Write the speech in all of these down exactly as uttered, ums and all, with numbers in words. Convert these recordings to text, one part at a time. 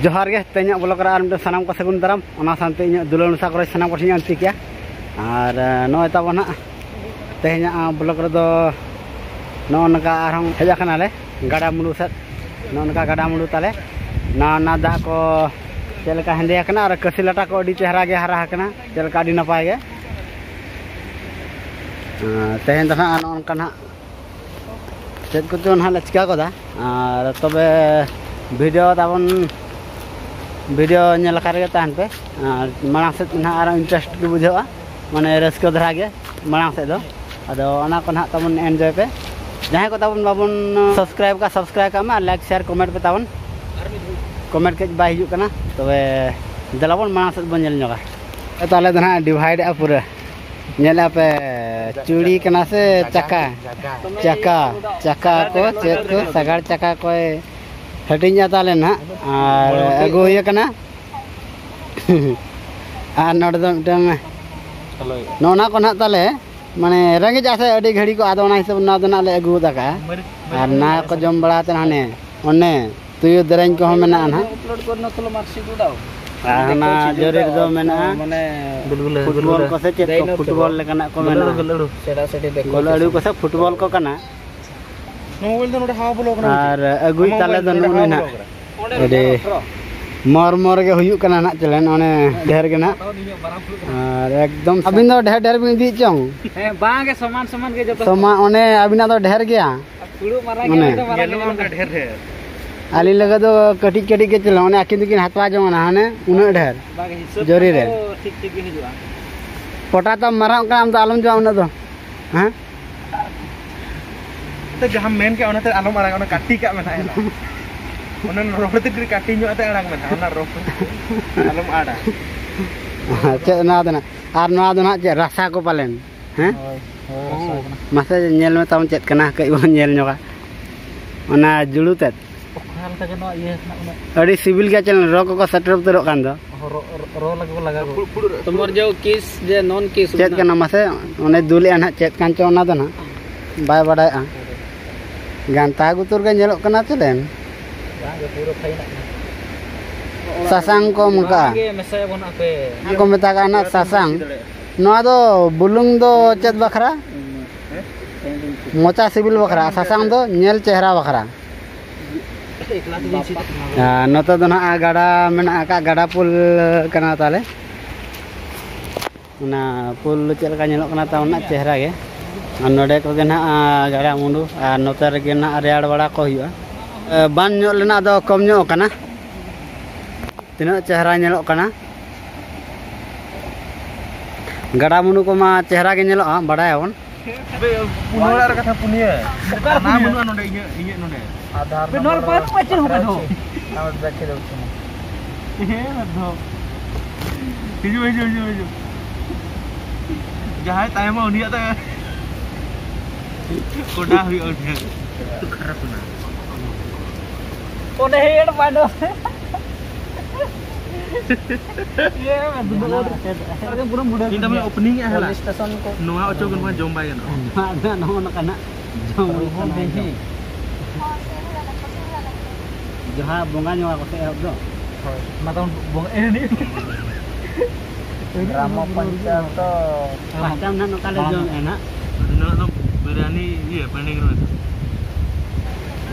ᱡᱚᱦᱟᱨ ᱜᱮ, ᱛᱮᱦᱮᱧᱟᱜ ᱵᱞᱚᱜ ᱨᱮ ᱟᱨ ᱢᱤᱫᱴᱮᱱ ᱥᱟᱱᱟᱢ ᱠᱚ ᱥᱟᱹᱜᱩᱱ ᱫᱟᱨᱟᱢ, ᱚᱱᱟ ᱥᱟᱶᱛᱮ ᱤᱧᱟᱹᱜ ᱫᱩᱞᱟᱹᱲ ᱢᱮᱥᱟ ᱠᱚᱨᱮ ᱥᱟᱱᱟᱢ ᱠᱚᱴᱷᱮᱱ ᱤᱧ ᱟᱹᱱᱛᱤ ᱠᱮᱭᱟ᱾ ᱟᱨ ᱱᱚᱜᱼᱚᱭ ᱛᱟᱵᱚᱱ ᱦᱟᱸᱜ ᱛᱮᱦᱮᱧᱟᱜ ᱵᱞᱚᱜ ᱨᱮᱫᱚ ᱱᱚᱜᱼᱚ ᱱᱚᱝᱠᱟ ᱟᱨᱦᱚᱸ ᱦᱮᱡ ᱟᱠᱟᱱᱟᱞᱮ ᱜᱟᱰᱟ ᱢᱩᱸᱰᱩ ᱥᱮᱫ᱾ ᱱᱚᱜᱼᱚ ᱱᱚᱝᱠᱟ ᱜᱟᱰᱟ ᱢᱩᱸᱰᱩ ᱛᱟᱞᱮ, ᱱᱟᱣᱟ ᱱᱟᱣᱟ ᱫᱟᱜ ᱠᱚ ᱪᱮᱫ ᱞᱮᱠᱟ ᱦᱮᱸᱫᱮ ᱟᱠᱟᱱᱟ ᱟᱨ ᱠᱟᱹᱥᱤ ᱞᱟᱴᱟ ᱠᱚ ᱟᱹᱰᱤ ᱪᱮᱦᱨᱟ ᱜᱮ ᱦᱟᱨᱟ ᱟᱠᱟᱱᱟ, ᱪᱮᱫ ᱞᱮᱠᱟ ᱟᱹᱰᱤ ᱱᱟᱯᱟᱭ ᱜᱮ᱾ ᱟᱨ ᱛᱮᱦᱮᱧ ᱫᱚ ᱱᱟᱦᱟᱜ ᱱᱚᱜᱼᱚ ᱱᱚᱝᱠᱟ ᱱᱟᱦᱟᱜ ᱪᱮᱫ ᱠᱚᱪᱚ ᱱᱟᱦᱟᱜ ᱞᱮ ᱪᱤᱠᱟ ᱜᱚᱫᱟ᱾ ᱟᱨ ᱛᱚᱵᱮ ᱵᱷᱤᱰᱤᱭᱳ ᱛᱟᱵᱚᱱ, ᱵᱷᱤᱰᱤᱭᱳ ᱧᱮᱞ ᱟᱠᱟᱫ ᱨᱮᱜᱮ ᱛᱟᱦᱮᱱ ᱯᱮ᱾ ᱟᱨ ᱢᱟᱲᱟᱝ ᱥᱮᱫ ᱱᱟᱦᱟᱜ ᱟᱨᱚ ᱤᱱᱴᱟᱨᱮᱥᱴ ᱜᱮ ᱵᱩᱡᱷᱟᱹᱜᱼᱟ, ᱢᱟᱱᱮ ᱨᱟᱹᱥᱠᱟᱹ ᱫᱷᱟᱨᱟ ᱜᱮ ᱢᱟᱲᱟᱝ ᱥᱮᱫ ᱫᱚ᱾ ᱟᱫᱚ ᱚᱱᱟ ᱠᱚ ᱱᱟᱦᱟᱜ ᱛᱟᱵᱚᱱ ᱮᱱᱡᱚᱭ ᱯᱮ᱾ ᱡᱟᱦᱟᱸᱭ ᱠᱚ ᱛᱟᱵᱚᱱ ᱵᱟᱵᱚᱱ ᱥᱟᱵᱥᱠᱨᱟᱭᱤᱵ ᱠᱟᱜ, ᱥᱟᱵᱥᱠᱨᱟᱭᱤᱵ ᱠᱟᱜ ᱢᱟ, ᱟᱨ ᱞᱟᱭᱤᱠ ᱥᱮᱭᱟᱨ ᱠᱚᱢᱮᱱᱴ ᱯᱮ ᱛᱟᱵᱚᱱ᱾ ᱠᱚᱢᱮᱱᱴ ᱠᱟᱹᱡ ᱵᱟᱭ ᱦᱤᱡᱩᱜ ᱠᱟᱱᱟ, ᱛᱚᱵᱮ ᱫᱮᱞᱟ ᱵᱚᱱ ᱢᱟᱲᱟᱝ ᱥᱮᱫ ᱵᱚᱱ ᱧᱮᱞ ᱧᱚᱜᱟ᱾ ᱛᱟᱦᱚᱞᱮ ᱫᱚ ᱱᱟᱦᱟᱜ ᱰᱤᱵᱷᱟᱭᱤᱰ ᱮᱜᱼᱟ ᱯᱩᱨᱟᱹ᱾ ᱧᱮᱞᱮᱜᱼᱟ ᱯᱮ, ᱪᱩᱲᱤ ᱠᱟᱱᱟ ᱥᱮ ᱪᱟᱠᱟ? ᱪᱟᱠᱟ, ᱪᱟᱠᱟ ᱠᱚ ᱪᱮᱫ ᱠᱚ ᱥᱟᱜᱟᱲ ᱪᱟᱠᱟ ᱠᱚᱭ ᱦᱟᱹᱴᱤᱧᱟ ᱛᱟᱦᱚᱞᱮ ᱱᱟᱦᱟᱜ᱾ ᱟᱨ ᱟᱹᱜᱩ ᱦᱩᱭ ᱟᱠᱟᱱᱟ᱾ ᱟᱨ ᱱᱚᱰᱮ ᱫᱚ ᱢᱤᱫᱴᱟᱝ ᱱᱚᱜᱼᱚ ᱱᱟ ᱠᱚ ᱱᱟᱦᱟᱜ ᱛᱟᱞᱮ, ᱢᱟᱱᱮ ᱨᱮᱸᱜᱮᱡ ᱟᱥᱮ ᱟᱹᱰᱤ ᱜᱷᱟᱹᱲᱤ ᱠᱚ, ᱟᱫᱚ ᱚᱱᱟ ᱦᱤᱥᱟᱹᱵ ᱱᱚᱣᱟ ᱫᱚ ᱱᱟᱦᱟᱜ ᱞᱮ ᱟᱹᱜᱩ ᱜᱚᱫ ᱟᱠᱟᱜᱼᱟ᱾ ᱟᱨ ᱱᱟ ᱠᱚ ᱡᱚᱢ ᱵᱟᱲᱟ ᱠᱟᱛᱮ ᱦᱟᱱᱮ ᱚᱱᱮ ᱛᱩᱭᱩ ᱫᱮᱨᱮᱧ ᱠᱚᱦᱚᱸ ᱢᱮᱱᱟᱜᱼᱟ ᱱᱟᱦᱟᱜ᱾ ᱟᱨ ᱦᱟᱱᱟ ᱡᱚᱨᱤ ᱨᱮᱫᱚ ᱢᱮᱱᱟᱜᱼᱟ ᱜᱩᱞᱜᱩᱞᱟ, ᱯᱷᱩᱴᱵᱚᱞ ᱜᱩᱞᱜᱩᱞᱟ᱾ ᱠᱚ ᱥᱮ ᱪᱮᱫ ᱠᱚ, ᱯᱷᱩᱴᱵᱚᱞ ᱞᱮᱠᱟᱱᱟᱜ ᱠᱚ ᱢᱮᱱᱟᱜᱼᱟ᱾ ᱜᱩᱞᱟᱹᱲᱩ ᱠᱚ ᱥᱮ ᱯᱷᱩᱴᱵᱚᱞ ᱠᱚ ᱠᱟᱱᱟ᱾ ᱱᱚᱣᱟ ᱢᱳᱵᱟᱭᱤᱞ ᱫᱚ ᱱᱚᱰᱮ ᱦᱟᱣᱟ ᱵᱚᱞᱚ ᱠᱟᱱᱟ᱾ ᱟᱨ ᱟᱹᱜᱩᱭ ᱛᱟᱞᱮ ᱫᱚ ᱱᱩᱜᱼᱩ ᱱᱩᱭ ᱱᱟᱦᱟᱜ᱾ ᱟᱹᱰᱤ ᱢᱚᱨ ᱢᱚᱨ ᱜᱮ ᱦᱩᱭᱩᱜ ᱠᱟᱱᱟ ᱱᱟᱦᱟᱜ ᱪᱮᱞᱮᱱ, ᱚᱱᱮ ᱰᱷᱮᱨ ᱜᱮ ᱱᱟᱦᱟᱜ᱾ ᱟᱨ ᱮᱠᱫᱚᱢ ᱟᱹᱵᱤᱱ ᱫᱚ ᱰᱷᱮᱨ ᱰᱷᱮᱨ ᱵᱤᱱ ᱤᱫᱤᱭᱮᱫ ᱪᱚᱝ? ᱦᱮᱸ, ᱵᱟᱝ ᱜᱮ, ᱥᱚᱢᱟᱱ ᱥᱚᱢᱟᱱ ᱜᱮ ᱡᱚᱛᱚ᱾ ᱥᱚᱢᱟᱱ, ᱚᱱᱮ ᱟᱹᱵᱤᱱᱟᱜ ᱫᱚ ᱰᱷᱮᱨ ᱜᱮᱭᱟ᱾ ᱯᱷᱩᱲᱩᱜ ᱢᱟᱨᱟᱝ ᱜᱮ, ᱚᱱᱮ᱾ ᱚᱱᱟ ᱫᱚ ᱢᱟᱨᱟᱝ ᱜᱮ ᱧᱮᱞᱚᱜᱼᱟ ᱧᱮᱞᱚᱜ ᱚᱱᱠᱟ ᱠᱟᱱᱟ᱾ ᱰᱷᱮᱨ ᱰᱷᱮᱨ᱾ ᱟᱹᱞᱤᱧ ᱞᱟᱹᱜᱤᱫ ᱫᱚ ᱠᱟᱹᱴᱤᱡ ᱠᱟᱹᱴᱤᱡ ᱜᱮ ᱪᱮᱞᱮᱱ, ᱚᱱᱮ ᱟᱹᱠᱤᱱ ᱫᱚᱠᱤᱱ ᱦᱟᱛᱟᱣ ᱡᱚᱝ ᱠᱟᱱᱟ ᱦᱟᱱᱮ ᱩᱱᱟᱹᱜ ᱰᱷᱮᱨ᱾ ᱵᱟᱝ, ᱦᱤᱥᱟᱹᱵ ᱡᱚᱨᱤ ᱨᱮ᱾ ᱛᱮᱫᱚ ᱴᱷᱤᱠ ᱴᱷᱤᱠ ᱜᱮ ᱦᱤᱡᱩᱜᱼᱟ᱾ ᱯᱚᱴᱟ ᱛᱟᱢ ᱢᱟᱨᱟᱝ ᱠᱟᱱᱟ, ᱟᱢ ᱫᱚ ᱟᱞᱚᱢ ᱡᱚᱢᱟ ᱩᱱᱟᱹᱜ ᱫᱚ᱾ ᱦᱮᱸ? ᱛᱚ ᱡᱟᱦᱟᱸᱢ ᱢᱮᱱ ᱠᱮᱜᱼᱟ, ᱚᱱᱟᱛᱮ ᱟᱞᱚᱢ ᱟᱲᱟᱜᱟ, ᱚᱱᱟ ᱠᱟᱹᱴᱤ ᱠᱟᱜ ᱢᱮ ᱱᱟᱦᱟᱜ ᱮᱱᱟᱝ᱾ ᱚᱱᱟ ᱨᱚᱲ ᱛᱮ ᱠᱟᱹᱴᱤ ᱧᱚᱜ ᱠᱟᱛᱮ ᱟᱲᱟᱜ ᱢᱮ ᱱᱟᱦᱟᱜ, ᱚᱱᱟ ᱨᱚᱲ ᱟᱞᱚᱢ ᱟᱲᱟ᱾ ᱪᱮᱫ ᱱᱚᱣᱟ ᱫᱚ ᱱᱟᱦᱟᱜ? ᱟᱨ ᱱᱚᱣᱟ ᱫᱚ ᱱᱟᱦᱟᱜ ᱪᱮᱫ ᱨᱟᱥᱟ ᱠᱚ ᱯᱟᱞᱮᱱ? ᱦᱮᱸ? ᱦᱳᱭ, ᱦᱳᱭ, ᱨᱟᱥᱟ ᱠᱟᱱᱟ᱾ ᱢᱟᱥᱮ ᱧᱮᱞ ᱢᱮ ᱛᱟᱵᱚᱱ ᱪᱮᱫ ᱠᱟᱱᱟ, ᱠᱟᱹᱡ ᱵᱚᱱ ᱧᱮᱞ ᱧᱚᱜᱟ᱾ ᱚᱱᱟ ᱡᱩᱲᱩ ᱛᱮᱫ᱾ ᱚᱠᱟ ᱞᱮᱠᱟ ᱡᱮ ᱱᱚᱣᱟ ᱤᱭᱟᱹ ᱨᱮᱱᱟᱜ ᱩᱱᱟᱹᱜ ᱟᱹᱰᱤ ᱥᱤᱵᱤᱞ ᱜᱮᱭᱟ ᱪᱮᱞᱮᱱ, ᱨᱚ ᱠᱚᱠᱚ ᱥᱮᱴᱮᱨ ᱩᱛᱟᱹᱨᱚᱜ ᱠᱟᱱ ᱫᱚ᱾ ᱨᱚ, ᱨᱚ, ᱨᱚ ᱞᱟᱜᱟ ᱠᱚ ᱞᱟᱜᱟ ᱠᱚ᱾ ᱛᱚᱢᱚᱨ ᱡᱚ ᱠᱤᱥ ᱡᱮ ᱱᱚᱱ ᱠᱤᱥ ᱪᱮᱫ ᱢᱮᱱᱟᱜᱼᱟ? ᱠᱟᱱᱟ ᱢᱟᱥᱮ? ᱚᱱᱮ ᱫᱩᱞᱮᱜᱼᱟ ᱱᱟᱦᱟᱜ, ᱪᱮᱫ ᱠᱟᱱ ᱪᱚ ᱚᱱᱟ ᱫᱚ ᱱᱟᱦᱟᱜ᱾ ᱵᱟᱭ ᱵᱟᱰᱟᱭᱚᱜᱼᱟ᱾ ᱜᱟᱱᱛᱟ ᱜᱩᱛᱩᱨ ᱜᱮ ᱧᱮᱞᱚᱜ ᱠᱟᱱᱟ ᱪᱮᱞᱮᱱ᱾ ᱵᱟᱝ ᱜᱮ, ᱯᱩᱨᱟᱹ ᱯᱷᱟᱭᱤᱱᱟᱜ ᱠᱟᱱᱟ᱾ ᱥᱟᱥᱟᱝ ᱠᱚ ᱮᱢ ᱠᱟᱜᱼᱟ᱾ ᱚᱱᱟ ᱠᱚ ᱢᱮᱛᱟᱜ ᱠᱟᱱᱟ ᱥᱟᱥᱟᱝ᱾ ᱱᱚᱣᱟ ᱫᱚ ᱵᱩᱞᱩᱝ ᱫᱚ ᱪᱮᱫ ᱵᱟᱠᱷᱨᱟ? ᱢᱚᱪᱟ ᱥᱤᱵᱤᱞ ᱵᱟᱠᱷᱨᱟ᱾ ᱥᱟᱥᱟᱝ ᱫᱚ ᱧᱮᱞ ᱪᱮᱦᱨᱟ ᱵᱟᱠᱷᱨᱟ᱾ ᱟᱨ ᱱᱚᱛᱮ ᱫᱚ ᱱᱟᱦᱟᱜ ᱜᱟᱰᱟ ᱢᱮᱱᱟᱜ ᱟᱠᱟᱫ, ᱜᱟᱰᱟ ᱯᱩᱞ ᱠᱟᱱᱟ ᱛᱟᱞᱮ᱾ ᱚᱱᱟ ᱯᱩᱞ ᱪᱮᱫ ᱞᱮᱠᱟ ᱧᱮᱞᱚᱜ ᱠᱟᱱᱟ, ᱛᱟᱵᱚᱱᱟ ᱪᱮᱦᱨᱟ ᱜᱮ᱾ ᱟᱨ ᱱᱚᱰᱮ ᱠᱚᱜᱮ ᱱᱟᱦᱟᱜ ᱜᱟᱰᱟ ᱢᱩᱸᱰᱩ, ᱟᱨ ᱱᱚᱛᱮ ᱨᱮᱜᱮ ᱱᱟᱦᱟᱜ ᱨᱮᱭᱟᱲ ᱵᱟᱲᱟ ᱠᱚ ᱦᱩᱭᱩᱜᱼᱟ᱾ ᱮ, ᱵᱟᱱ ᱧᱚᱜ ᱞᱮᱱᱟ, ᱟᱫᱚ ᱠᱚᱢ ᱧᱚᱜ ᱟᱠᱟᱱᱟ᱾ ᱛᱤᱱᱟᱹᱜ ᱪᱮᱦᱨᱟ ᱧᱮᱞᱚᱜ ᱠᱟᱱᱟ᱾ ᱜᱟᱰᱟ ᱢᱩᱸᱰᱩ ᱠᱚᱢᱟ ᱪᱮᱦᱨᱟ ᱜᱮ ᱧᱮᱞᱚᱜᱼᱟ, ᱵᱟᱰᱟᱭᱟᱵᱚᱱ᱾ ᱯᱩᱱᱭᱟᱹ ᱚᱲᱟᱜ ᱨᱮ ᱠᱟᱛᱷᱟ ᱯᱩᱱᱭᱟᱹ᱾ ᱚᱠᱟ ᱨᱮ ᱯᱩᱱᱭᱟᱹ? ᱵᱟᱹᱱᱩᱜᱼᱟ ᱱᱚᱰᱮ, ᱤᱧᱟᱹᱜ, ᱤᱧᱟᱹᱜ ᱱᱚᱰᱮ᱾ ᱟᱫᱷᱟᱨ ᱱᱚᱰᱮ ᱱᱚᱢᱵᱚᱨ ᱵᱟᱹᱱᱩᱜᱼᱟ ᱪᱮᱫ ᱦᱚᱸ ᱵᱟᱹᱱᱩᱜᱼᱟ᱾ ᱟᱢᱟᱜ ᱵᱮᱠ ᱠᱷᱮᱞ ᱦᱚᱪᱚ ᱢᱮ᱾ ᱦᱮᱸ, ᱵᱟᱫᱽᱫᱷᱚ᱾ ᱦᱤᱡᱩᱜ, ᱦᱤᱡᱩᱜ, ᱦᱤᱡᱩᱜ, ᱦᱤᱡᱩᱜ᱾ ᱡᱟᱦᱟᱸᱭ ᱛᱟᱭᱚᱢᱟ ᱩᱱᱤᱭᱟᱜ ᱫᱚ ᱠᱚᱰᱟ ᱦᱩᱭᱩᱜᱼᱟ ᱩᱱᱤᱭᱟᱜ᱾ ᱠᱷᱟᱨᱟᱯ ᱮᱱᱟ᱾ ᱚᱸᱰᱮ ᱦᱮᱡ ᱵᱟᱰᱚ᱾ ᱤᱭᱟᱹ, ᱫᱩᱲᱩᱵ᱾ ᱤᱧ ᱫᱚ ᱢᱟᱱᱮ ᱳᱯᱮᱱᱤᱝ ᱮ ᱦᱮᱞᱟ᱾ ᱯᱩᱞᱤᱥ ᱥᱴᱮᱥᱚᱱ ᱠᱚ᱾ ᱱᱚᱣᱟ ᱚᱪᱚᱜ ᱜᱟᱱᱚᱜᱼᱟ, ᱡᱚᱢ ᱵᱟᱭ ᱜᱟᱱᱚᱜᱼᱟ᱾ ᱱᱚᱣᱟ ᱫᱚ ᱱᱚᱜᱼᱚ ᱱᱚᱝᱠᱟᱱᱟᱜ ᱡᱚᱢ ᱦᱩᱭᱩᱜ ᱨᱩᱦᱩ ᱠᱟᱱᱟ᱾ ᱵᱤᱦᱤ᱾ ᱡᱟᱦᱟᱸ ᱵᱚᱸᱜᱟ ᱧᱚᱜᱟ ᱠᱚ ᱥᱮ ᱮᱦᱚᱵ ᱫᱚ᱾ ᱦᱳᱭ, ᱢᱟ ᱛᱟᱵᱚᱱ ᱵᱚᱸᱜᱟ ᱮᱱᱮᱡ᱾ ᱜᱨᱟᱢᱚ ᱯᱚᱧᱪᱟᱭᱮᱛ ᱫᱚ ᱯᱟᱦᱴᱟ ᱱᱟᱦᱟᱜ ᱱᱚᱝᱠᱟ ᱞᱮ ᱢᱟᱲᱟᱝ ᱡᱚᱢᱮᱫᱼᱟ ᱱᱟᱦᱟᱜ᱾ ᱱᱚᱣᱟ ᱫᱚ ᱵᱤᱨᱭᱟᱱᱤ, ᱤᱭᱟᱹ, ᱯᱮᱱᱰᱤᱝ ᱨᱮ ᱢᱮᱱᱟᱜᱼᱟ᱾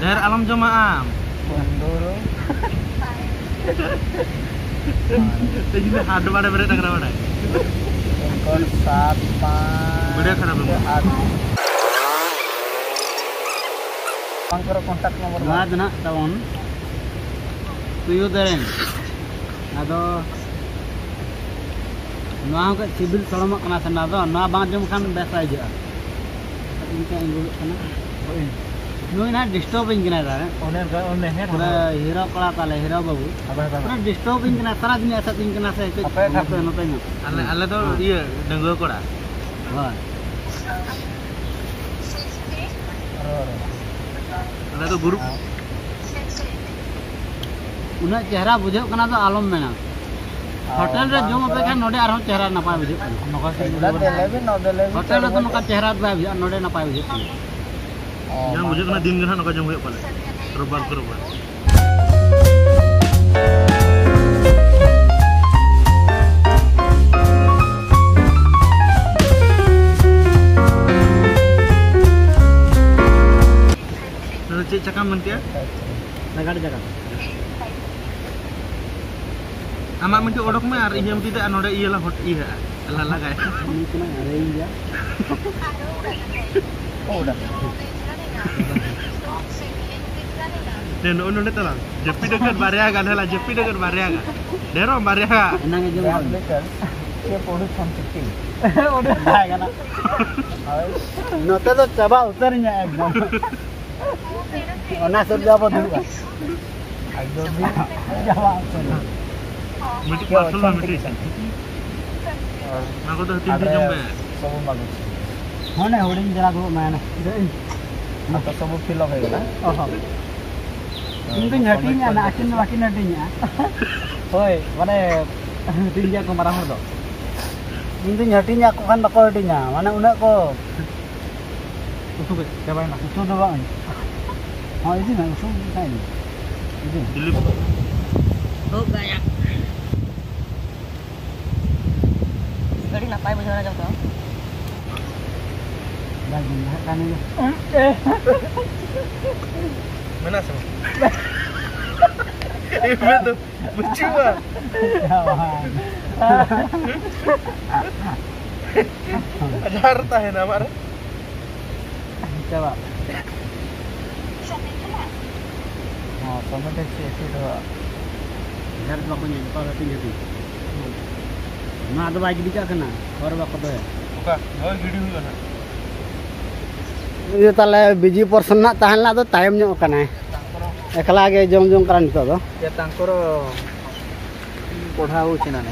ᱰᱷᱮᱨ ᱟᱞᱚᱢ ᱡᱚᱢᱟ ᱟᱢ᱾ ᱵᱚᱱᱫᱩᱨᱩ᱾ ᱛᱮᱦᱮᱧ ᱫᱚ ᱦᱟᱴ ᱵᱟᱲᱮ ᱵᱮᱨᱮᱫ ᱰᱟᱝᱨᱟ ᱵᱟᱲᱟᱭ᱾ ᱯᱤᱱ ᱠᱳᱰ ᱥᱟᱛ ᱯᱟᱸᱪ ᱵᱟᱹᱲᱤᱭᱟᱹ ᱠᱷᱟᱨᱟᱯ ᱮᱢ᱾ ᱟᱴ᱾ ᱵᱟᱝ ᱠᱚᱨᱮ ᱠᱚᱱᱴᱟᱠᱴ ᱱᱚᱢᱵᱚᱨ ᱱᱚᱣᱟ ᱫᱚ ᱱᱟᱦᱟᱜ ᱛᱟᱵᱚᱱ ᱛᱩᱭᱩ ᱫᱮᱨᱮᱧ᱾ ᱟᱫᱚ ᱱᱚᱣᱟ ᱦᱚᱸ ᱠᱟᱹᱡ ᱥᱤᱵᱤᱞ ᱥᱚᱲᱚᱢᱚᱜ ᱠᱟᱱᱟ ᱥᱮ, ᱱᱚᱣᱟ ᱫᱚ, ᱱᱚᱣᱟ ᱵᱟᱝ ᱡᱚᱢ ᱠᱷᱟᱱ ᱵᱮᱥ ᱵᱟᱭ ᱟᱹᱭᱠᱟᱹᱜᱼᱟ᱾ ᱤᱧ ᱠᱟᱹᱡ ᱤᱧ ᱜᱩᱞᱩᱜ ᱠᱟᱱᱟ᱾ ᱦᱳᱭ᱾ ᱱᱩᱭ ᱱᱟᱦᱟᱜ ᱰᱤᱥᱴᱟᱵᱽ ᱤᱧ ᱠᱟᱱᱟᱭ ᱛᱟᱦᱞᱮ᱾ ᱚᱱᱮ ᱚᱱᱠᱟ, ᱚᱱᱮ ᱦᱮᱸ, ᱯᱩᱨᱟᱹ ᱦᱮᱸ᱾ ᱦᱤᱨᱳ ᱠᱚᱲᱟ ᱛᱟᱞᱮ, ᱦᱤᱨᱳ ᱵᱟᱹᱵᱩ᱾ ᱟᱵᱮ ᱦᱮᱸ᱾ ᱯᱩᱨᱟᱹ ᱰᱤᱥᱴᱟᱵᱽ ᱤᱧ ᱠᱟᱱᱟ, ᱥᱟᱨᱟ ᱫᱤᱱ ᱮᱥᱮᱫ ᱤᱧ ᱠᱟᱱᱟ ᱥᱮ ᱪᱮᱫ? ᱟᱯᱮ ᱱᱚᱛᱮ, ᱱᱚᱛᱮ ᱧᱚᱜ᱾ ᱟᱞᱮ, ᱟᱞᱮ ᱫᱚ ᱦᱮᱸ᱾ ᱤᱭᱟᱹ, ᱰᱟᱺᱜᱩᱣᱟᱹ ᱠᱚᱲᱟ᱾ ᱦᱳᱭ᱾ ᱟᱞᱮ ᱫᱚ ᱜᱨᱩᱯ᱾ ᱩᱱᱟᱹᱜ ᱪᱮᱦᱨᱟ ᱵᱩᱡᱷᱟᱹᱜ ᱠᱟᱱᱟ ᱫᱚ ᱟᱞᱚᱢ ᱢᱮᱱᱟ᱾ ᱦᱳᱴᱮᱞ ᱨᱮ ᱡᱚᱢ ᱟᱯᱮ ᱠᱷᱟᱱ ᱱᱚᱰᱮ ᱟᱨᱦᱚᱸ ᱪᱮᱦᱨᱟ ᱱᱟᱯᱟᱭ ᱵᱩᱡᱷᱟᱹᱜ ᱠᱟᱱᱟ᱾ ᱱᱚᱰᱮ ᱞᱟᱹᱭ ᱵᱤᱱ, ᱱᱚᱰᱮ ᱞᱟᱹᱭ ᱵᱤᱱ᱾ ᱦᱳᱴᱮᱞ ᱨᱮᱫᱚ ᱱᱚᱝᱠᱟ ᱪᱮᱦᱨᱟ ᱫᱚ ᱵᱟᱭ ᱵᱩᱡᱷᱟᱹᱜᱼᱟ, ᱱᱚᱰᱮ ᱱᱟᱯᱟᱭ ᱵᱩᱡᱷᱟᱹᱜ ᱠᱟᱱᱟ᱾ ᱚ, ᱡᱟᱦᱟᱸ ᱵᱩᱡᱷᱟᱹᱜ ᱠᱟᱱᱟ ᱫᱤᱱ ᱜᱮ ᱱᱟᱦᱟᱜ ᱱᱚᱝᱠᱟ ᱡᱚᱢ ᱦᱩᱭᱩᱜ ᱯᱟᱞᱮ᱾ ᱨᱳᱵᱟᱨ ᱠᱮ ᱨᱳᱵᱟᱨ᱾ ᱟᱢᱟᱜ ᱢᱤᱫᱴᱤᱡ ᱚᱰᱚᱠ ᱢᱮ ᱟᱨ ᱤᱧᱟᱹᱜ ᱢᱤᱫᱴᱤᱡ ᱫᱮ, ᱟᱨ ᱱᱚᱰᱮ ᱤᱭᱟᱹ ᱞᱟ ᱦᱚᱴ ᱤᱭᱟᱹ ᱦᱟᱜᱼᱟ, ᱞᱟ ᱞᱟᱜᱟᱭ᱾ ᱩᱱᱤ ᱠᱟᱱᱟᱭ ᱟᱨᱮ ᱤᱧ ᱜᱮᱭᱟ᱾ ᱚ, ᱚᱰᱚᱠ᱾ ᱱᱚᱜᱼᱚ ᱱᱚᱰᱮ ᱛᱟᱞᱟᱝ᱾ ᱡᱟᱹᱯᱤᱫ ᱟᱠᱟᱫ ᱵᱟᱨᱭᱟ ᱜᱟᱱ ᱦᱮᱞᱟ, ᱡᱟᱹᱯᱤᱫ ᱟᱠᱟᱫ ᱵᱟᱨᱭᱟ ᱜᱟᱱ᱾ ᱰᱷᱮᱨᱚᱜ ᱵᱟᱨᱭᱟ ᱜᱟᱱ᱾ ᱮᱱᱟᱝ ᱮ ᱡᱚᱢ ᱵᱟᱲᱟ ᱞᱮᱫᱟ᱾ ᱪᱮᱫ ᱯᱚᱲᱩ ᱪᱷᱚᱢ ᱪᱷᱚᱢ᱾ ᱚᱰᱚᱠ᱾ ᱵᱟᱭ ᱜᱟᱱᱚᱜ᱾ ᱦᱳᱭ᱾ ᱱᱚᱛᱮ ᱫᱚ ᱪᱟᱵᱟ ᱩᱛᱟᱹᱨ ᱤᱧᱟ ᱮᱠᱫᱚᱢ᱾ ᱚᱱᱟ ᱥᱩᱨ ᱨᱮ ᱟᱵᱚ ᱫᱩᱲᱩᱵᱼᱟ᱾ ᱮᱠᱫᱚᱢ ᱪᱟᱵᱟ ᱩᱛᱟᱹᱨ᱾ ᱢᱤᱫᱴᱤᱡ ᱪᱮᱫ ᱯᱟᱨᱥᱮᱞ ᱢᱮ, ᱪᱷᱚᱢ ᱢᱤᱫᱴᱤᱡ᱾ ᱪᱷᱚᱢ᱾ ᱚᱱᱟ ᱠᱚᱫᱚ ᱦᱟᱹᱴᱤᱧ ᱛᱮ ᱡᱚᱢ ᱢᱮ᱾ ᱥᱚᱵᱚ ᱢᱟᱜᱩ᱾ ᱦᱚᱸ, ᱚᱱᱮ ᱦᱩᱰᱤᱧ ᱫᱷᱟᱨᱟ ᱫᱚ ᱢᱮᱱᱟ᱾ ᱟᱫᱚ ᱥᱚᱵᱚ ᱯᱷᱤᱞᱚᱯ ᱦᱩᱭ ᱠᱟᱱᱟ᱾ ᱚ ᱦᱚᱸ᱾ ᱤᱧ ᱫᱩᱧ ᱦᱟᱹᱴᱤᱧᱟ ᱱᱟ, ᱟᱹᱠᱤᱱ ᱫᱚ ᱵᱟᱹᱠᱤᱱ ᱦᱟᱹᱴᱤᱧᱟ᱾ ᱦᱳᱭ, ᱢᱟᱱᱮ ᱦᱟᱹᱴᱤᱧ ᱜᱮᱭᱟ ᱠᱚ ᱢᱟᱨᱟᱝ ᱦᱚᱲ ᱫᱚ᱾ ᱤᱧ ᱫᱩᱧ ᱦᱟᱹᱴᱤᱧᱟ, ᱟᱠᱚ ᱠᱷᱟᱱ ᱵᱟᱠᱚ ᱦᱟᱹᱴᱤᱧᱟ, ᱢᱟᱱᱮ ᱩᱱᱟᱹᱜ ᱠᱚ ᱩᱛᱩ ᱠᱮᱫ ᱪᱟᱵᱟᱭᱮᱱᱟ᱾ ᱩᱛᱩ ᱫᱚ ᱵᱟᱝ᱾ ᱦᱚᱸ, ᱤᱫᱤ ᱢᱮ, ᱩᱛᱩ ᱠᱷᱟᱱ ᱤᱫᱤ᱾ ᱤᱫᱤ ᱢᱮ᱾ ᱫᱤᱞᱤᱯ᱾ ᱦᱳ ᱜᱟᱭᱟ᱾ ᱟᱹᱰᱤ ᱱᱟᱯᱟᱭ ᱵᱩᱡᱷᱟᱹᱣ ᱮᱱᱟ ᱡᱚᱢ ᱛᱮᱦᱚᱸ᱾ ᱵᱟᱭ ᱡᱚᱢ ᱫᱟᱲᱮᱭᱟᱜ ᱠᱟᱱ ᱜᱮᱭᱟ᱾ ᱢᱮᱱᱟᱜ ᱥᱮ ᱵᱟᱝ? ᱤᱧ ᱫᱚ ᱵᱟᱹᱪᱩᱜᱼᱟ᱾ ᱪᱟᱵᱟ᱾ ᱟᱡᱟᱨ ᱛᱟᱦᱮᱱᱟ ᱟᱢᱟᱜ ᱨᱮ᱾ ᱪᱟᱵᱟ᱾ ᱦᱚᱸ, ᱴᱚᱢᱮᱴᱳ ᱪᱮᱫ ᱮᱠᱴᱩ ᱫᱚ ᱰᱷᱮᱨ ᱵᱟᱠᱚ ᱧᱮᱞ ᱠᱚᱣᱟ, ᱦᱟᱹᱴᱤᱧ ᱦᱟᱹᱴᱤᱧ᱾ ᱱᱚᱣᱟ ᱫᱚ ᱵᱟᱭ ᱜᱤᱰᱤ ᱠᱟᱜ ᱠᱟᱱᱟ, ᱦᱚᱨ ᱵᱟᱠᱚ ᱫᱚᱦᱚᱭᱟ᱾ ᱚᱠᱟ? ᱦᱳᱭ, ᱜᱤᱰᱤ ᱦᱩᱭᱩᱜᱼᱟ ᱱᱟᱦᱟᱜ᱾ ᱩᱱᱤ ᱫᱚ ᱛᱟᱦᱞᱮ ᱵᱤᱡᱤ ᱯᱚᱨᱥᱚᱱ ᱱᱟᱜ ᱛᱟᱦᱮᱸ ᱞᱮᱱᱟ, ᱟᱫᱚ ᱛᱟᱭᱚᱢ ᱧᱚᱜ ᱠᱟᱱᱟᱭ᱾ ᱮᱠᱞᱟ ᱜᱮ ᱡᱚᱢ ᱡᱚᱝ ᱠᱟᱱᱟ ᱱᱤᱛᱚᱜ ᱫᱚ᱾ ᱭᱟ, ᱛᱟᱝᱠᱚᱨ ᱯᱚᱲᱦᱟᱣ ᱪᱮᱱᱟᱱᱮ᱾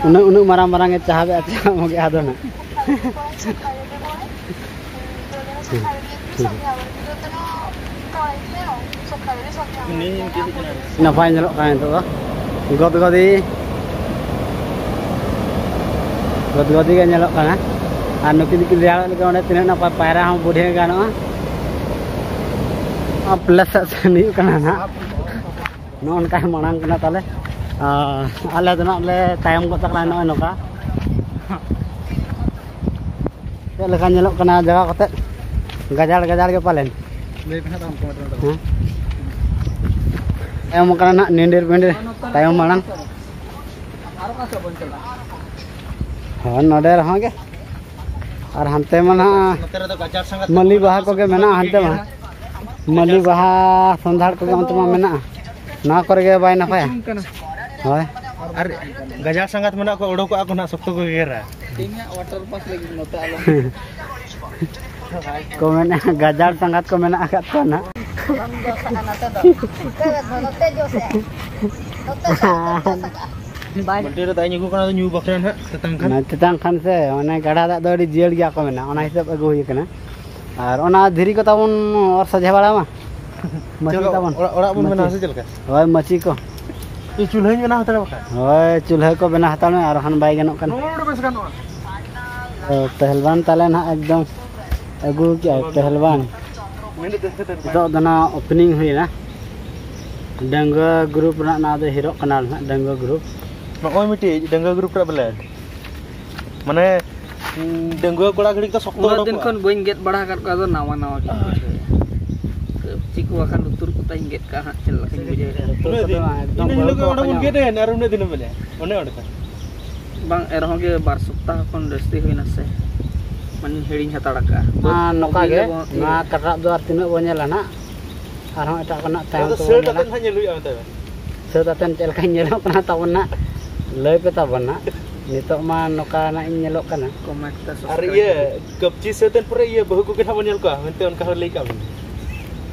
ᱩᱱᱟᱹᱜ, ᱩᱱᱟᱹᱜ ᱢᱟᱨᱟᱝ ᱢᱟᱨᱟᱝ ᱮ ᱪᱟᱦᱟᱵᱮᱜᱼᱟ, ᱪᱟᱦᱟᱵ ᱜᱮ ᱟᱫᱚ ᱱᱟᱜ᱾ ᱱᱟᱯᱟᱭ ᱧᱮᱞᱚᱜ ᱠᱟᱱᱟ ᱱᱤᱛᱚᱜ ᱫᱚ᱾ ᱜᱚᱫᱜᱚᱫᱤ, ᱜᱚᱫᱜᱚᱫᱤ ᱜᱮ ᱧᱮᱞᱚᱜ ᱠᱟᱱᱟ᱾ ᱟᱨ ᱱᱩᱠᱤᱱ ᱫᱚᱠᱤᱱ ᱨᱮᱭᱟᱲᱚᱜ ᱞᱟᱹᱜᱤᱫ ᱚᱸᱰᱮ ᱛᱤᱱᱟᱹᱜ ᱱᱟᱯᱟᱭ ᱯᱟᱭᱨᱟ ᱦᱚᱸ ᱵᱩᱰᱷᱤ ᱜᱟᱱᱚᱜᱼᱟ᱾ ᱟᱨ ᱯᱞᱟᱥ ᱥᱮᱫ ᱥᱮᱱ ᱦᱩᱭᱩᱜ ᱠᱟᱱᱟ ᱱᱟᱜ᱾ ᱱᱚᱜᱼᱚ ᱱᱚᱝᱠᱟ ᱢᱟᱲᱟᱝ ᱠᱟᱱᱟ ᱛᱟᱞᱮ᱾ ᱟᱨ ᱟᱞᱮ ᱫᱚ ᱱᱟᱜ ᱞᱮ ᱛᱟᱭᱚᱢ ᱜᱚᱫ ᱟᱠᱟᱱᱟ ᱱᱚᱜᱼᱚᱭ ᱱᱚᱝᱠᱟ᱾ ᱪᱮᱫ ᱞᱮᱠᱟ ᱧᱮᱞᱚᱜ ᱠᱟᱱᱟ ᱡᱟᱭᱜᱟ ᱠᱚᱛᱮ? ᱜᱟᱡᱟᱲ ᱜᱟᱡᱟᱲ ᱜᱮ ᱯᱟᱞᱮᱱ᱾ ᱞᱟᱹᱭ ᱯᱮ ᱦᱟᱸᱜ ᱛᱟᱭᱚᱢ ᱠᱚᱢᱮᱱᱴ ᱨᱮ᱾ ᱦᱮᱸ? ᱛᱟᱭᱚᱢ ᱠᱟᱱᱟ ᱱᱟᱜ, ᱱᱤᱱᱰᱤᱨ ᱯᱤᱱᱰᱤᱨ ᱛᱟᱭᱚᱢ ᱢᱟᱲᱟᱝ᱾ ᱦᱚᱸ, ᱱᱚᱰᱮ ᱨᱮᱦᱚᱸ ᱜᱮ᱾ ᱟᱨ ᱦᱟᱱᱛᱮ ᱢᱟ ᱱᱟᱦᱟᱜ ᱱᱚᱛᱮ ᱨᱮᱫᱚ ᱜᱟᱡᱟᱲ ᱥᱟᱸᱜᱟᱛ ᱢᱟᱹᱞᱤ ᱵᱟᱦᱟ ᱠᱚᱜᱮ ᱢᱮᱱᱟᱜᱼᱟ ᱦᱟᱱᱛᱮ ᱢᱟ᱾ ᱢᱟᱹᱞᱤ ᱵᱟᱦᱟ ᱥᱚᱸᱫᱷᱟᱲ ᱠᱚᱜᱮ ᱚᱱᱛᱮ ᱢᱟ ᱢᱮᱱᱟᱜᱼᱟ᱾ ᱱᱚᱣᱟ ᱠᱚᱨᱮ ᱜᱮ ᱵᱟᱭ ᱱᱟᱯᱟᱭᱟ᱾ ᱦᱳᱭ᱾ ᱟᱨ ᱜᱟᱡᱟᱲ ᱥᱟᱸᱜᱟᱛ ᱢᱮᱱᱟᱜ ᱠᱚᱣᱟ, ᱩᱰᱩᱠᱚᱜᱼᱟ ᱠᱚ ᱱᱟᱦᱟᱜ, ᱥᱚᱠᱛᱚ ᱠᱚ ᱜᱮᱜᱮᱨᱟ᱾ ᱛᱮᱦᱮᱧᱟᱜ ᱚᱣᱟᱴᱟᱨ ᱯᱟᱥ ᱞᱟᱹᱜᱤᱫ ᱱᱚᱛᱮ ᱟᱞᱚ᱾ ᱠᱚ ᱢᱮᱱᱟ ᱜᱟᱡᱟᱲ ᱥᱟᱸᱜᱟᱛ ᱠᱚ ᱢᱮᱱᱟᱜ ᱟᱠᱟᱫ ᱠᱚᱣᱟ ᱱᱟᱦᱟᱜ᱾ ᱵᱟᱝ ᱡᱚᱥᱟᱜᱼᱟ ᱱᱚᱛᱮ ᱫᱚ᱾ ᱱᱚᱛᱮ ᱫᱚ, ᱱᱚᱛᱮ ᱡᱚᱥᱟᱜᱼᱟ᱾ ᱵᱟᱹᱞᱴᱤ ᱨᱮ ᱫᱟᱜ ᱤᱧ ᱟᱹᱜᱩ ᱠᱟᱱᱟ, ᱧᱩ ᱵᱟᱠᱷᱨᱟ ᱱᱟᱦᱟᱜ ᱛᱮᱛᱟᱝ ᱠᱷᱟᱱ᱾ ᱢᱟᱱᱮ ᱛᱮᱛᱟᱝ ᱠᱷᱟᱱ ᱥᱮ, ᱚᱱᱮ ᱜᱟᱰᱟ ᱫᱟᱜ ᱫᱚ ᱟᱹᱰᱤ ᱡᱤᱭᱟᱹᱲ ᱜᱮᱭᱟ ᱠᱚ ᱢᱮᱱᱟ, ᱚᱱᱟ ᱦᱤᱥᱟᱹᱵ ᱟᱹᱜᱩ ᱦᱩᱭ ᱠᱟᱱᱟ᱾ ᱟᱨ ᱚᱱᱟ ᱫᱷᱤᱨᱤ ᱠᱚ ᱛᱟᱵᱚᱱ ᱚᱨ ᱥᱚᱡᱷᱮ ᱵᱟᱲᱟ ᱢᱟ᱾ ᱢᱟᱹᱪᱤ ᱪᱮᱫ ᱞᱮᱠᱟ ᱛᱟᱵᱚᱱ᱾ ᱚᱲᱟᱜ, ᱚᱲᱟᱜ ᱵᱚᱱ ᱵᱮᱱᱟᱣᱟ ᱢᱟᱹᱪᱤ᱾ ᱥᱮ ᱪᱮᱫ ᱞᱮᱠᱟ? ᱦᱳᱭ, ᱢᱟᱹᱪᱤ ᱠᱚ᱾ ᱤᱧ ᱪᱩᱞᱦᱟᱹᱧ ᱵᱮᱱᱟᱣ ᱦᱟᱛᱟᱲᱟ ᱵᱟᱠᱷᱟᱱ᱾ ᱦᱳᱭ, ᱪᱩᱞᱦᱟᱹ ᱠᱚ ᱵᱮᱱᱟᱣ ᱦᱟᱛᱟᱲ ᱢᱮ, ᱟᱨ ᱵᱟᱠᱷᱟᱱ ᱵᱟᱭ ᱜᱟᱱᱚᱜ ᱠᱟᱱᱟ᱾ ᱱᱚᱣᱟ ᱵᱮᱥ ᱜᱟᱱᱚᱜᱼᱟ᱾ ᱛᱚ, ᱯᱮᱦᱞᱣᱟᱱ ᱛᱟᱞᱮ ᱱᱟᱦᱟᱜ ᱮᱠᱫᱚᱢ ᱟᱹᱜᱩ ᱠᱮᱜᱼᱟᱭ ᱯᱮᱦᱞᱣᱟᱱ᱾ ᱢᱮᱱᱮᱫ ᱛᱟᱦᱮᱸ ᱠᱟᱱᱟ᱾ ᱱᱤᱛᱚᱜ ᱫᱚ ᱱᱟᱦᱟᱜ ᱳᱯᱮᱱᱤᱝ ᱦᱩᱭᱱᱟ᱾ ᱰᱟᱺᱜᱩᱣᱟᱹ ᱜᱨᱩᱯ ᱨᱮᱱᱟᱜ ᱱᱚᱣᱟ ᱫᱚ ᱦᱤᱨᱚᱜ ᱠᱟᱱᱟ ᱱᱟᱦᱟᱜ, ᱰᱟᱺᱜᱩᱣᱟᱹ ᱜᱨᱩᱯ᱾ ᱱᱚᱜᱼᱚᱭ ᱢᱤᱫᱴᱤᱡ ᱰᱟᱺᱜᱩᱣᱟᱹ ᱜᱨᱩᱯ ᱨᱮᱱᱟᱜ ᱵᱞᱮᱰ᱾ ᱢᱟᱱᱮ, ᱰᱟᱺᱜᱩᱣᱟᱹ ᱠᱚᱲᱟ ᱜᱷᱟᱹᱲᱤᱡ ᱫᱚ ᱥᱚᱠᱛᱚ ᱩᱱᱟᱹᱜ ᱫᱤᱱ ᱩᱰᱩᱠᱚᱜᱼᱟ᱾ ᱠᱷᱚᱱ ᱵᱟᱹᱧ ᱜᱮᱫ ᱵᱟᱲᱟ ᱟᱠᱟᱫ ᱠᱚᱣᱟ, ᱟᱫᱚ ᱱᱟᱣᱟ ᱱᱟᱣᱟ ᱜᱤᱧ ᱵᱩᱡᱷᱟᱹᱣᱮᱫᱼᱟ᱾ ᱠᱟᱹᱯᱪᱤ ᱠᱚ ᱵᱟᱠᱷᱟᱱ ᱞᱩᱛᱩᱨ ᱠᱚ ᱛᱟᱧ ᱜᱮᱫ ᱠᱟᱜᱼᱟ ᱦᱟᱸᱜ, ᱪᱮᱫ ᱞᱮᱠᱟᱧ ᱵᱩᱡᱷᱟᱹᱣᱮᱫᱼᱟ᱾ ᱩᱱᱟᱹᱜ ᱫᱤᱱ, ᱤᱱᱟᱹ ᱦᱤᱞᱳᱜ ᱜᱮ ᱚᱸᱰᱮ ᱵᱚᱱ ᱜᱮᱫ ᱮᱱ ᱟᱨ ᱩᱱᱟᱹᱜ ᱫᱤᱱᱮᱢ ᱢᱮᱱᱮᱫᱼᱟ, ᱚᱱᱮ ᱚᱸᱰᱮ ᱠᱷᱚᱱ᱾ ᱵᱟᱝ, ᱮᱱ ᱨᱮᱦᱚᱸ ᱜᱮ ᱵᱟᱨ ᱥᱚᱯᱛᱟᱦᱚ ᱠᱷᱚᱱ ᱡᱟᱹᱥᱛᱤ ᱦᱩᱭᱱᱟ ᱥᱮ, ᱢᱟᱱᱮᱧ ᱦᱤᱲᱤᱧ ᱦᱟᱛᱟᱲ ᱠᱟᱜᱼᱟ᱾ ᱢᱟ ᱱᱚᱝᱠᱟ ᱜᱮ, ᱵᱟᱹᱜᱤ ᱞᱮ ᱱᱚᱣᱟ ᱠᱟᱴᱨᱟᱜ ᱫᱚ ᱟᱨ ᱛᱤᱱᱟᱹᱜ ᱵᱚᱱ ᱧᱮᱞᱟ ᱱᱟᱜ, ᱟᱨᱦᱚᱸ ᱮᱴᱟᱜ ᱠᱚ ᱱᱟᱜ ᱛᱟᱭᱚᱢ ᱟᱫᱚ ᱛᱮᱵᱚᱱ ᱥᱟᱹᱛ ᱧᱮᱞᱟ᱾ ᱟᱛᱮᱫ ᱦᱟᱸᱜ ᱧᱮᱞ ᱦᱩᱭᱩᱜᱼᱟ ᱢᱮᱛᱟᱭ ᱢᱮ᱾ ᱥᱟᱹᱛ ᱟᱛᱮᱫ ᱪᱮᱫ ᱞᱮᱠᱟᱧ ᱧᱮᱞᱚᱜ ᱠᱟᱱᱟ ᱛᱟᱵᱚᱱ ᱱᱟᱜ, ᱞᱟᱹᱭ ᱯᱮ ᱛᱟᱵᱚᱱ ᱱᱟᱜ᱾ ᱱᱤᱛᱚᱜ ᱢᱟ ᱱᱚᱝᱠᱟ ᱱᱟᱜ ᱤᱧ ᱧᱮᱞᱚᱜ ᱠᱟᱱᱟ᱾ ᱠᱚᱢᱮᱱᱴ ᱛᱮ ᱟᱨ ᱥᱟᱵᱥᱠᱨᱟᱭᱤᱵ ᱤᱭᱟᱹ, ᱠᱟᱹᱯᱪᱤ ᱥᱟᱹᱛ ᱮᱱ ᱯᱚᱨᱮ ᱤᱭᱟᱹ ᱵᱟᱹᱦᱩ ᱠᱚᱜᱮ ᱱᱟᱜ ᱵᱚᱱ ᱧᱮᱞ ᱠᱚᱣᱟ ᱢᱮᱱᱛᱮ ᱚᱱᱠᱟ ᱦᱚᱸ ᱞᱟᱹᱭ ᱠᱟᱜ ᱵᱚᱱ᱾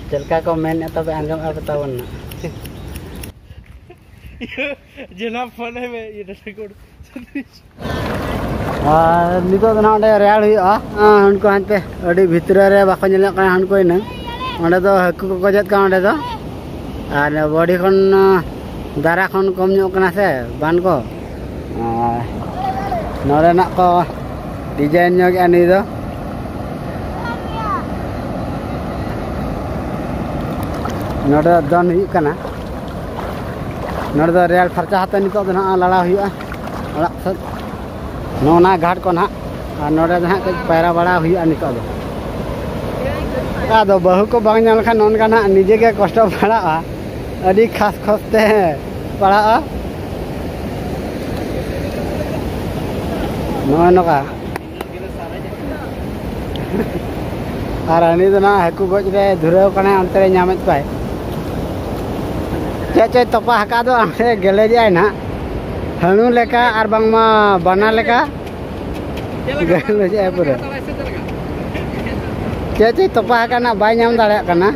ᱪᱮᱫ ᱞᱮᱠᱟ ᱠᱚ ᱢᱮᱱᱮᱫ ᱛᱚᱵᱮ ᱟᱸᱡᱚᱢᱮᱫᱼᱟ ᱯᱮ ᱛᱟᱵᱚᱱ ᱱᱟᱜ᱾ ᱤᱭᱟᱹ, ᱡᱮᱱᱟ ᱯᱷᱳᱱ ᱟᱭ ᱢᱮ, ᱤᱭᱟᱹ ᱨᱮᱠᱚᱨᱰ᱾ ᱟᱨ ᱱᱤᱛᱚᱜ ᱫᱚ ᱱᱟᱦᱟᱜ ᱚᱸᱰᱮ ᱨᱮᱭᱟᱲ ᱦᱩᱭᱩᱜᱼᱟ᱾ ᱦᱮᱸ, ᱩᱱᱠᱩ ᱦᱟᱱᱛᱮ ᱟᱹᱰᱤ ᱵᱷᱤᱛᱨᱤ ᱨᱮ ᱵᱟᱠᱚ ᱧᱮᱞᱚᱜ ᱠᱟᱱᱟ, ᱦᱟᱱᱠᱩ ᱤᱱᱟᱹ᱾ ᱚᱸᱰᱮ ᱫᱚ ᱦᱟᱹᱠᱩ ᱠᱚᱠᱚ ᱡᱚᱛ ᱠᱟᱱᱟ ᱚᱸᱰᱮ ᱫᱚ᱾ ᱟᱨ ᱵᱚᱰᱤ ᱠᱷᱚᱱ, ᱫᱟᱨᱟ ᱠᱷᱚᱱ ᱠᱚᱢ ᱧᱚᱜ ᱠᱟᱱᱟ ᱥᱮ ᱵᱟᱱ ᱠᱚ᱾ ᱟᱨ ᱱᱚᱰᱮᱱᱟᱜ ᱠᱚ ᱰᱤᱡᱟᱭᱤᱱ ᱧᱚᱜᱮᱜᱼᱟ ᱱᱩᱭ ᱫᱚ᱾ ᱱᱚᱰᱮ ᱫᱚ ᱫᱚᱱ ᱦᱩᱭᱩᱜ ᱠᱟᱱᱟ᱾ ᱱᱚᱰᱮ ᱫᱚ ᱨᱮᱭᱟᱲ ᱯᱷᱟᱨᱪᱟ ᱦᱟᱛᱮ ᱱᱤᱛᱚᱜ ᱫᱚ ᱱᱟᱦᱟᱜ ᱞᱟᱲᱟ ᱦᱩᱭᱩᱜᱼᱟ ᱚᱲᱟᱜ ᱥᱮᱫ᱾ ᱱᱚᱜᱼᱚ ᱱᱟ ᱜᱷᱟᱴ ᱠᱚ ᱱᱟᱦᱟᱜ᱾ ᱟᱨ ᱱᱚᱰᱮ ᱫᱚ ᱱᱟᱦᱟᱜ ᱠᱟᱹᱡ ᱯᱟᱭᱨᱟ ᱵᱟᱲᱟ ᱦᱩᱭᱩᱜᱼᱟ ᱱᱤᱛᱚᱜ ᱫᱚ᱾ ᱟᱫᱚ ᱵᱟᱹᱦᱩ ᱠᱚ ᱵᱟᱝ ᱧᱟᱢ ᱞᱮᱠᱷᱟᱱ ᱱᱚᱝᱠᱟ ᱱᱟᱦᱟᱜ ᱱᱤᱡᱮ ᱜᱮ ᱠᱚᱥᱴᱚ ᱯᱟᱲᱟᱜᱼᱟ, ᱟᱹᱰᱤ ᱠᱷᱟᱥ ᱠᱷᱚᱥ ᱛᱮ ᱯᱟᱲᱟᱜᱼᱟ᱾ ᱱᱚᱜᱼᱚᱭ ᱱᱚᱝᱠᱟ᱾ ᱟᱨ ᱦᱟᱹᱱᱤ ᱫᱚ ᱱᱟᱦᱟᱜ ᱦᱟᱹᱠᱩ ᱜᱚᱡ ᱨᱮ ᱫᱷᱩᱨᱟᱹᱣ ᱠᱟᱱᱟᱭ, ᱚᱱᱛᱮ ᱨᱮ ᱧᱟᱢᱮᱫ ᱠᱚᱣᱟᱭ᱾ ᱪᱮᱫ ᱪᱚᱭ ᱛᱚᱯᱟ ᱟᱠᱟᱫ ᱫᱚ, ᱚᱸᱰᱮ ᱜᱮᱞᱮᱡᱮᱜᱼᱟᱭ ᱱᱟᱦᱟᱜ᱾ ᱦᱟᱹᱬᱩ ᱞᱮᱠᱟ ᱟᱨ ᱵᱟᱝᱢᱟ ᱵᱟᱱᱟ ᱞᱮᱠᱟ᱾ ᱜᱮᱞᱮᱡᱮᱜᱼᱟᱭ ᱯᱩᱨᱟᱹ᱾ ᱪᱮᱫ ᱪᱚᱭ ᱛᱚᱯᱟ ᱟᱠᱟᱱᱟ, ᱵᱟᱭ ᱧᱟᱢ ᱫᱟᱲᱮᱭᱟᱜ ᱠᱟᱱᱟ᱾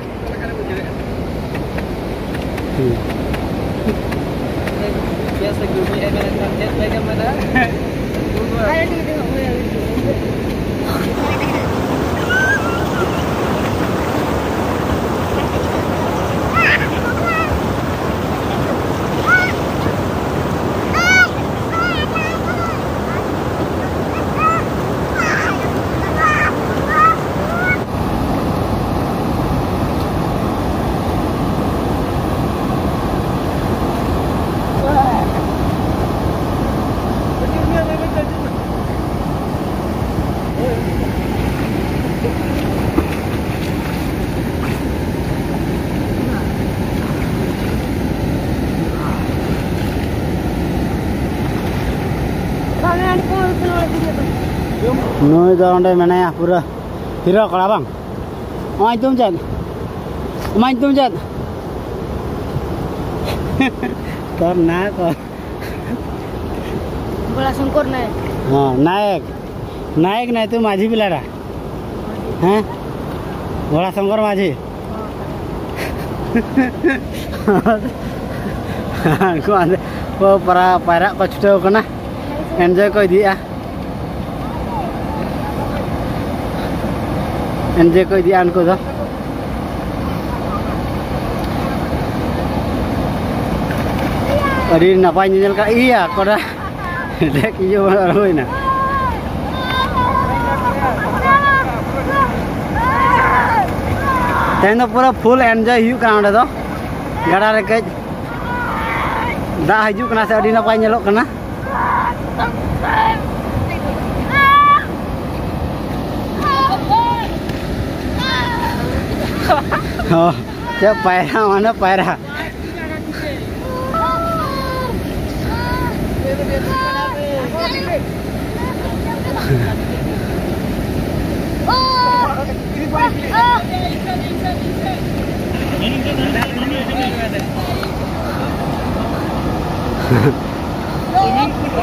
ᱱᱩᱭ ᱫᱚ ᱚᱸᱰᱮ ᱢᱮᱱᱟᱭᱟ, ᱯᱩᱨᱟᱹ ᱦᱤᱨᱳ ᱠᱚᱲᱟ ᱵᱟᱝ? ᱟᱢᱟᱜ ᱧᱩᱛᱩᱢ ᱪᱮᱫ? ᱟᱢᱟᱜ ᱧᱩᱛᱩᱢ ᱪᱮᱫ? ᱛᱚᱨ ᱱᱟ ᱠᱚ᱾ ᱵᱷᱳᱞᱟ ᱥᱚᱝᱠᱚᱨ ᱱᱟᱭᱮᱠ᱾ ᱦᱚᱸ, ᱱᱟᱭᱮᱠ᱾ ᱱᱟᱭᱮᱠ ᱱᱟᱭ ᱛᱩ ᱢᱟᱹᱡᱷᱤ ᱵᱤᱞᱟᱰᱟ᱾ ᱦᱮᱸ? ᱵᱷᱳᱞᱟ ᱥᱚᱝᱠᱚᱨ ᱢᱟᱹᱡᱷᱤ᱾ ᱩᱱᱠᱩ ᱟᱸᱫᱮ ᱠᱚ ᱯᱟᱭᱨᱟᱜ ᱠᱚ ᱪᱷᱩᱴᱟᱹᱣ ᱠᱟᱱᱟ, ᱮᱱᱡᱚᱭ ᱠᱚ ᱤᱫᱤᱭᱮᱫᱼᱟ᱾ ᱮᱱᱡᱚᱭ ᱠᱚ ᱤᱫᱤᱭᱟ ᱩᱱᱠᱩ ᱫᱚ᱾ ᱟᱹᱰᱤ ᱱᱟᱯᱟᱭ ᱧᱮᱧᱮᱞ ᱠᱟᱱᱟ᱾ ᱤᱭᱟ ᱠᱚᱲᱟ, ᱫᱮᱠ ᱤᱭᱟᱹ ᱵᱟᱝ ᱦᱩᱭᱱᱟ᱾ ᱛᱮᱦᱮᱧ ᱫᱚ ᱯᱩᱨᱟᱹ ᱯᱷᱩᱞ ᱮᱱᱡᱚᱭ ᱦᱩᱭᱩᱜ ᱠᱟᱱᱟ ᱚᱸᱰᱮ ᱫᱚ᱾ ᱜᱟᱰᱟ ᱨᱮ ᱠᱟᱹᱡ ᱫᱟᱜ ᱦᱤᱡᱩᱜ ᱠᱟᱱᱟ ᱥᱮ, ᱟᱹᱰᱤ ᱱᱟᱯᱟᱭ ᱧᱮᱞᱚᱜ ᱠᱟᱱᱟ᱾ ᱦᱚᱸ, ᱪᱮᱫ ᱯᱟᱭᱨᱟ, ᱢᱟᱱᱮ ᱯᱟᱭᱨᱟ᱾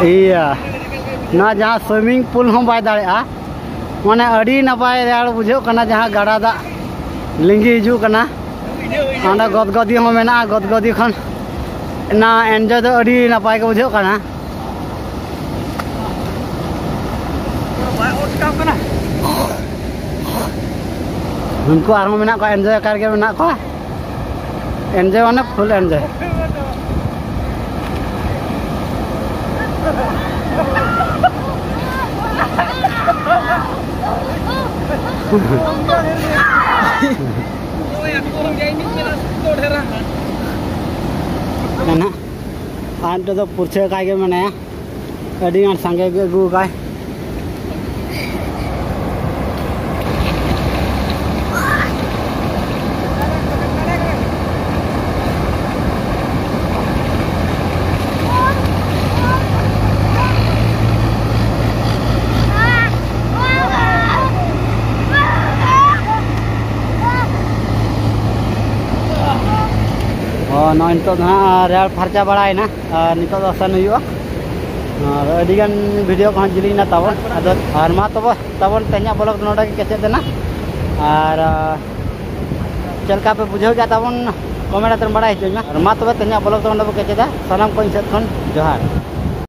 ᱤᱭᱟᱹ, ᱱᱚᱣᱟ ᱡᱟᱦᱟᱸ swimming pool ᱦᱚᱸ ᱵᱟᱭ ᱫᱟᱲᱮᱭᱟᱜᱼᱟ, ᱢᱟᱱᱮ ᱟᱹᱰᱤ ᱱᱟᱯᱟᱭ ᱨᱮᱭᱟᱲ ᱵᱩᱡᱷᱟᱹᱜ ᱠᱟᱱᱟ, ᱡᱟᱦᱟᱸ ᱜᱟᱰᱟ ᱫᱟᱜ ᱞᱤᱸᱜᱤ ᱦᱤᱡᱩᱜ ᱠᱟᱱᱟ᱾ ᱚᱸᱰᱮ ᱜᱚᱫᱜᱚᱫᱤ ᱦᱚᱸ ᱢᱮᱱᱟᱜᱼᱟ, ᱜᱚᱫᱜᱚᱫᱤ ᱠᱷᱚᱱ ᱚᱱᱟ enjoy ᱫᱚ ᱟᱹᱰᱤ ᱱᱟᱯᱟᱭ ᱜᱮ ᱵᱩᱡᱷᱟᱹᱜ ᱠᱟᱱᱟ᱾ ᱩᱱᱠᱩ ᱟᱨᱦᱚᱸ ᱢᱮᱱᱟᱜ ᱠᱚᱣᱟ, enjoy ᱟᱠᱟᱨ ᱜᱮ ᱢᱮᱱᱟᱜ ᱠᱚᱣᱟ᱾ Enjoy ᱢᱟᱱᱮ full enjoy᱾ ᱢᱮᱱᱟᱜ᱾ ᱟᱨ ᱱᱤᱛᱚᱜ ᱫᱚ ᱯᱩᱨᱪᱷᱟᱹ ᱟᱠᱟᱭ ᱜᱮ ᱢᱮᱱᱟᱭᱟ᱾ ᱟᱹᱰᱤ ᱜᱟᱱ ᱥᱟᱸᱜᱮ ᱜᱮ ᱟᱹᱜᱩ ᱟᱠᱟᱭ᱾ ᱚ, ᱱᱚᱜᱼᱚᱭ ᱱᱤᱛᱚᱜ ᱫᱚ ᱦᱟᱸᱜ ᱨᱮᱭᱟᱲ ᱯᱷᱟᱨᱪᱟ ᱵᱟᱲᱟᱭᱮᱱᱟ᱾ ᱟᱨ ᱱᱤᱛᱚᱜ ᱫᱚ ᱟᱥᱮᱱ ᱦᱩᱭᱩᱜᱼᱟ᱾ ᱟᱨ ᱟᱹᱰᱤ ᱜᱟᱱ video ᱠᱚᱦᱚᱸ ᱡᱤᱞᱤᱧ ᱮᱱᱟ ᱛᱟᱵᱚᱱ᱾ ᱟᱫᱚ ᱟᱨ ᱢᱟ ᱛᱚᱵᱮ ᱛᱟᱵᱚᱱ ᱛᱮᱦᱮᱧᱟᱜ vlog ᱫᱚ ᱱᱚᱰᱮ ᱜᱮ ᱠᱮᱪᱮᱫ ᱮᱱᱟ᱾ ᱟᱨ, ᱟᱨ ᱪᱮᱫ ᱞᱮᱠᱟ ᱯᱮ ᱵᱩᱡᱷᱟᱹᱣ ᱠᱮᱫᱟ ᱛᱟᱵᱚᱱ comment ᱠᱟᱛᱮ ᱵᱟᱲᱟᱭ ᱦᱚᱪᱚᱧ ᱢᱟ᱾ ᱟᱨ ᱢᱟ ᱛᱚᱵᱮ ᱛᱮᱦᱮᱧᱟᱜ vlog ᱫᱚ ᱱᱚᱰᱮ ᱵᱚ ᱠᱮᱪᱮᱫᱟ᱾ ᱥᱟᱱᱟᱢ ᱠᱚ ᱤᱧ ᱥᱮᱫ ᱠᱷᱚᱱ ᱡᱚᱦᱟᱨ᱾